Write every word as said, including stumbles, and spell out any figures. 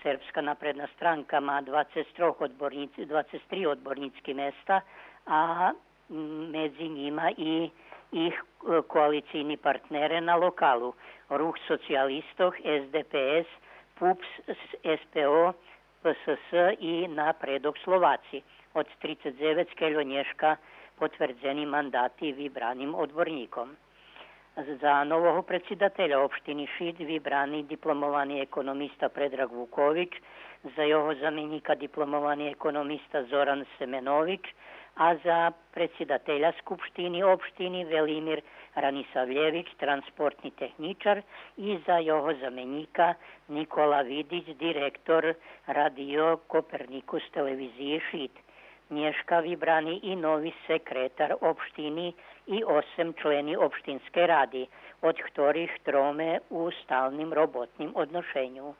Сербска напредна странка ма двацец три одборнїц-, двацец три одборнїцки места, а, м, медзи нїма и их, е, коалицийни партнере на локалу: Рух социялистох, С Д П С, ПУПС, С П О, П С С и Напредок Словаци. Од трицец дзевец кельо нєшка потвердзени мандати вибраним одборнїком. За нового предсидателя општини Шид вибрани дипломовани економиста Предраг Вукович, за його заменїка дипломовани економиста Зоран Семенович, а за предсидателя Скупштини општини Велимир Ранисавлєвич, транспортни технїчар, и за його заменїка Никола Видич, директор Радио Коперникус телевизиї Шид. Нєшка вибрани и нови секретар општини и осем члени општинскей ради, од хторих троме у сталним роботним одношеню.